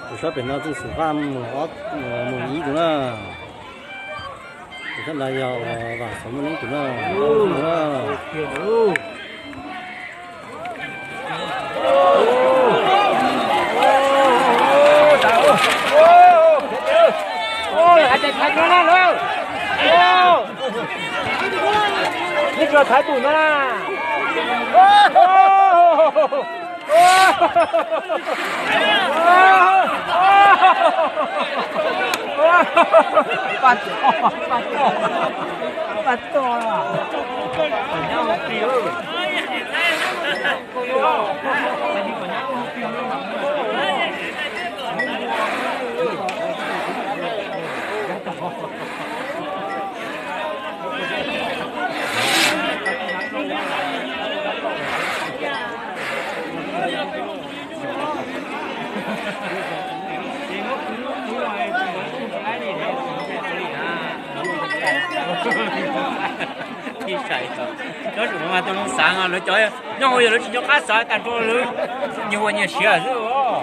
Tus sab pem no Txooj Xwm Faj mus ob, mus ib tus na. Tus sab nrad yog Vam Xov Muaj Neeb tus na. Ib tug thaiv tus no na. Ib sai, cov tsum mas tus xav lawv cov nyob hauv yog lawv tsis nco qab xav tag nrho lawm, nyias ua nyias siav xwb os.